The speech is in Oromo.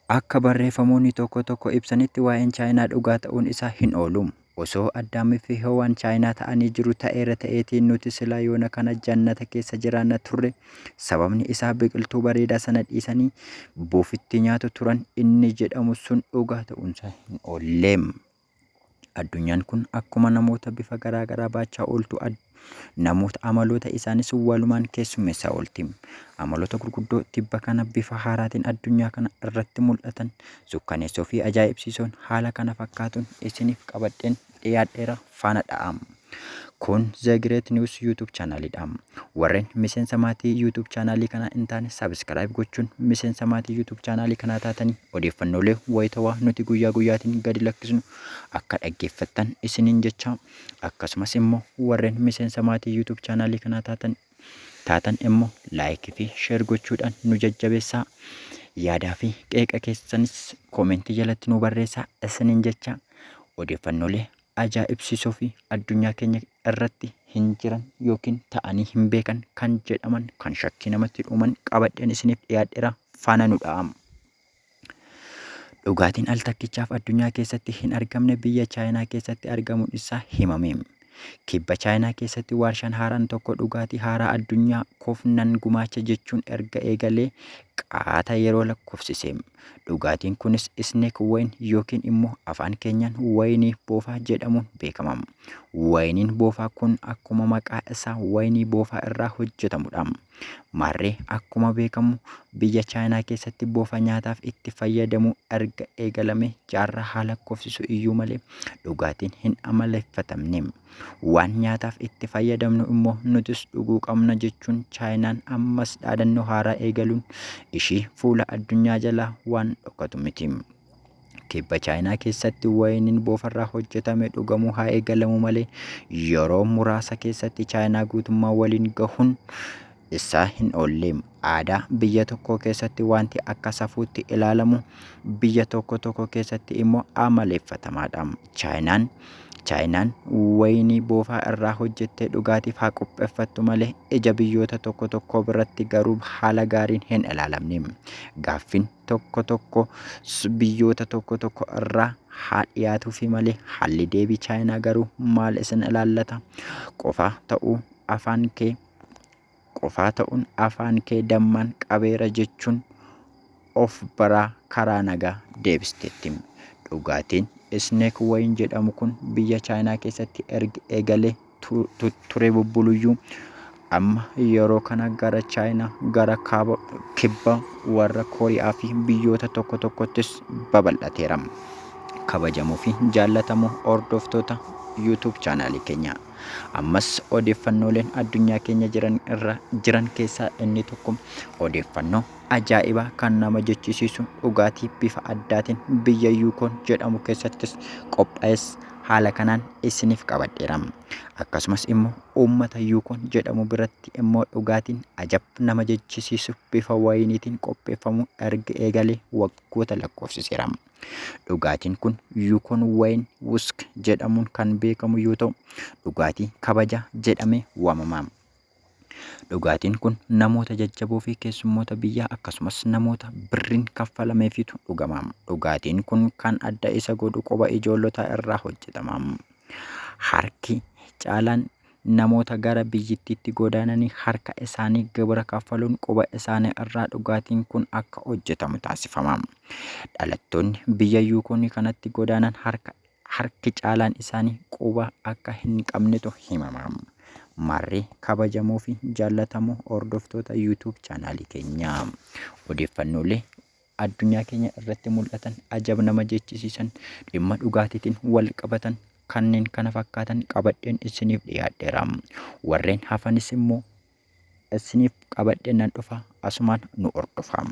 Akka barreeffamoonni tokko tokko ibsanitti waa'een Chaayinaa dhugaa ta'uun isaa hin oolu. Osoo Addaamii fi Hewaan Chaayinaa ta'anii jiru ta'eera ta'eetii nuti silaa yoona kana jannata keessa jiraanna turre. Sababni isaa biqiltuu bareedaa sana dhiisanii bofitti nyaatu turan inni jedhamu sun dhugaa ta'uunsaa hin oolle. Addunyaan kun akkuma namoota bifa garaa garaa baachaa ooltu namoota amaloota isaanis walumaan keessummeessaa oolti. Amaloota gurguddoo tibba kana bifa haaraatiin addunyaa kana irratti mul'atan sukkaneessoo fi ajaa'ibsiisoon haala kana fakkaatuun isiniif qabadheen dhiyaadheera faana dha'aa. Kun The Great News YouTube channel dha. Warreen miseensa maatii YouTube channel kanaa hin taane subscribe gochuun miseensa maatii YouTube channel kanaa taatanii odeeffannoolee wayitawaa nuti guyyaa guyyaatiin gadi lakkisnu akka dhaggeeffattan isiniin jecha, akkasumas immoo warreen miseensa maatii YouTube channel kanaa taatan immoo like fi share gochuudhaan nu jajjabeessaa, yaadaa fi qeeqa keessanis koomentii jalatti nu barreessaa isiniin jecha, odeeffannoolee ajaa'ibsiisoo fi addunyaa keenya irratti hin jiran yookiin ta'anii hin beekan kan jedhaman kan shakkii namatti dhuuman qabadheen isiniif dhiyaadheera, faana nu dha'aa. Dhugaatiin al takkichaaf addunyaa keessatti hin argamne biyya Chaayinaa keessatti argamuun isaa himame. Kibba Chaayinaa keessatti waarshaan haaraan tokko dhugaatii haaraa addunyaa koof nan gumaacha jechuun erga eegalee qaata yeroo lakkoofsise. Dhugaatiin kunis Snake Wine yookiin immoo afaan keenyaan wayinii boofaa jedhamuun beekama. Wayiniin boofaa kun akkuma maqaa isaa wayinii boofaa irraa hojjetamudha. Maarree akkuma beekamu biyya Chaayinaa keessatti boofa nyaataaf itti fayyadamuu erga eegalamee jaarraa haa lakkoofsisu iyyuu malee dhugaatiin hin amaleeffatamne. Waan nyaataaf itti fayyadamnu immoo nutis dhuguu qabna jechuun Chaayinaan ammas dhaadannoo haaraa eegaluun ishii fuula addunyaa jalaa waan dhokatu miti. Kibba Chaayinaa keessatti wayiniin boofarraa hojjetame dhugamuu haa eegalamu malee yeroo muraasa keessatti Chaayinaa guutummaa waliin gahuun isaa hin oolle. Aadaa biyya tokkoo keessatti wanti akka safuutti ilaalamu biyya tokko tokko keessatti immoo amaleeffatamaadha. Chaayinaan wayinii boofaa irraa hojjettee dhugaatiif haa qopheeffattu malee ija biyyoota tokko tokkoo biratti garuu haala gaariin hin ilaalamne. Gaaffiin tokko tokko biyyoota tokko tokko irraa haa dhiyaatuufi malee haalli deebii Chaayinaa garuu maal isin ilaallata? Qofaa ta'uu afaan kee qofaa ta'uun afaan kee dammaan qabeera jechuun of baraa karaa nagaa deebisteetti. Dhugaatiin Snake Wine jedhamu kun biyya Chaayinaa keessatti erga eegalee tutturee bubbuluyyuu amma yeroo kana gara Chaayinaa, gara kaaba kibba warra Kooriyaa fi biyyoota tokko tokkottis babal'ateera. Kabajamoo fi jaallatamoo hordoftoota YouTube chaanaalii keenyaa. Ammas odeeffannooleen addunyaa keenya jiran irra jiran keessaa inni tokko odeeffannoo ajaa'ibaa kan nama jechisiisu dhugaatii bifa addaatiin biyya Yuukoon jedhamu keessattis qophaa'es haala kanaan isiniif qabadheera. Akkasumas immoo uummata Yuukoon jedhamu biratti immoo dhugaatiin ajab nama jechisiisu bifa wayiniitiin qopheeffamu erga eegalee waggoota lakkoofsiseera. Dhugaatiin kun Yukon Wine Wusk jedhamuun kan beekamu yoo ta'u, dhugaatii kabajaa jedhamee waamama. Dhugaatiin kun namoota jajjaboo fi keessummoota biyyaa akkasumas namoota birriin kaffalameefitu dhugama. Dhugaatiin kun kan adda isa godhu quba ijoollotaa irraa hojjetama. Harki caalaan namoota gara biyyittiitti godaananii harka isaanii gibira kaffaluun quba isaanii irraa dhugaatiin kun akka hojjetamu taasifama. Dhalattoonni biyya Yuukoonii kanatti godaanan harka harki caalaan isaanii quba akka hin qabnetu himama. Maarree kabajamoo fi jaallatamoo hordoftoota YouTube chaanaalii keenyaa, odeeffannoolee addunyaa keenya irratti mul'atan ajab nama jechisiisan dhimma dhugaatiitiin wal qabatan kanneen kana fakkaatan qabadheen isiniif dhiyaadheera. Warreen hafanis immoo isiniif qabadheen nan dhufa, asumaan nu hordofaa.